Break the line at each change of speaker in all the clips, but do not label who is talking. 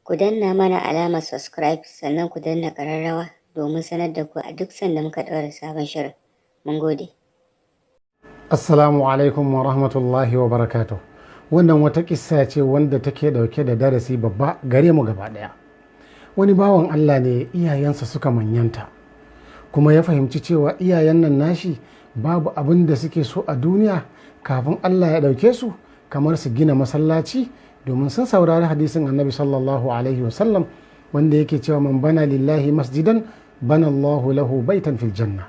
Ku danna mana alamar subscribe, sannan ku danna ƙararrawa domin sanar da ku a duk sanda muka ɗaura sabon shirin. Mun gode.
Assalamu alaikum wa rahmatullahi wa barakatuh. Wannan wata kissa ce wanda take dauke da darasi babba gare mu gaba daya. Wani bawan Allah ne iyayensa suka manyanta, kuma ya fahimci cewa iyayen nan nashi babu abin da suke so a duniya kafin Allah ya dauke su kamar su gina masallaci, domin sun saurari hadisin Annabi sallallahu alaihi wasallam wanda yake cewa man bana lillahi masjidan bana Allahu lahu baitan fil janna.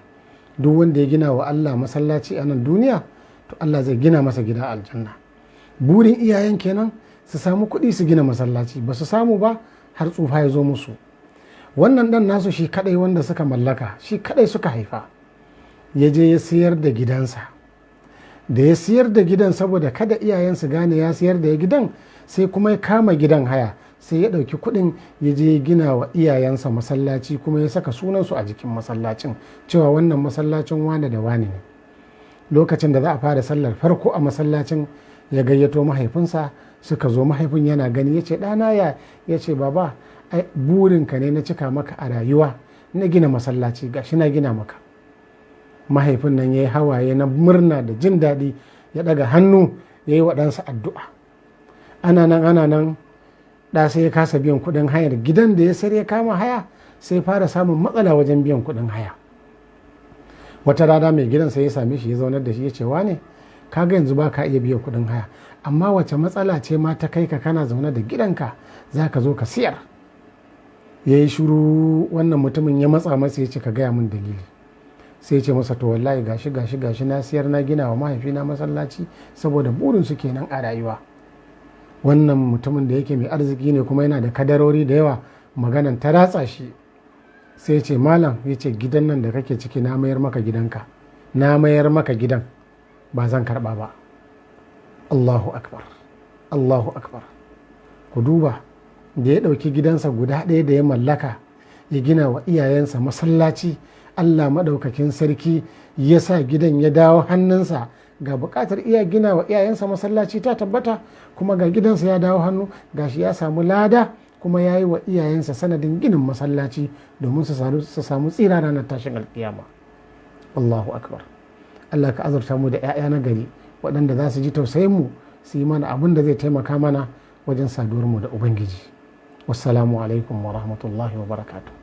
Duk wanda ya gina wa Allah masallaci a nan duniya, to Allah zai gina masa gida aljanna. Burin iyayen kenan su samu kuɗi su gina masallaci, ba su samu ba har tsufa ya zo musu. Wannan dan nasu shi kadai wanda suka mallaka, shi kadai suka haifa, ya je ya siyar da gidansa. Da ya siyar da gidan, saboda kada iyayen su gane ya siyar da gidan, sai kuma ya kama gidan haya, sai ya ɗauki kuɗin ya je gina wa iyayensa masallaci, kuma ya saka sunansu a jikin masallacin cewa wannan masallacin wane da wane ne. Lokacin da za a fara sallar farko a masallacin, ya gayyato mahaifinsa, suka zo. Mahaifin yana gani ya ce, "Ɗana ya?" Ya ce, "Baba, ai burinka ne na cika maka a rayuwa, na gina masallaci, gashi na gina maka." Mahaifin nan ya yi hawaye na murna da jin daɗi, ya ɗaga hannu ya yi wa ɗansa addu'a. Ana nan ana nan, ɗa sai ya kasa biyan kuɗin hayar gidan da ya sayar ya kama haya, sai fara samun matsala wajen biyan kuɗin haya. Wata rana mai gidan sai ya same shi, ya zaunar da shi, ya ce, "Wane, kaga yanzu ba ka iya biyan kuɗin haya, amma wace matsala ce ma ta kai ka kana zaune da gidanka za ka zo ka siyar?" Ya yi shiru. Wannan mutumin ya matsa masa, ya ce, "Ka gaya min dalili." Sai ya ce masa, "To wallahi gashi gashi gashi, na siyar na gina wa mahaifina masallaci saboda burin su kenan a rayuwa." Wannan mutumin da yake mai arziki ne kuma yana da kadarori da yawa, maganan ta ratsa shi, sai ya ce, "Malam," ya ce, "gidan nan da kake ciki na mayar maka gidanka, na mayar maka gidan, ba zan karba ba." Allahu akbar, Allahu akbar! Ku duba, da ya ɗauki gidansa guda ɗaya da ya mallaka ya gina wa iyayensa masallaci, Allah maɗaukakin sarki ya sa gidan ya dawo hannunsa. Ga buƙatar iya gina wa iyayensa masallaci ta tabbata, kuma ga gidansa ya dawo hannu, gashi ya samu lada, kuma ya yi wa iyayensa sanadin ginin masallaci domin su samu tsira ranar tashin alkiyama. Allahu akbar! Allah ka azurta mu da 'ya'ya na gari waɗanda za su ji tausayin mu, su yi mana abin da zai taimaka mana wajen saduwar mu da Ubangiji. Wassalamu alaikum wa rahmatullahi wa barakatuh.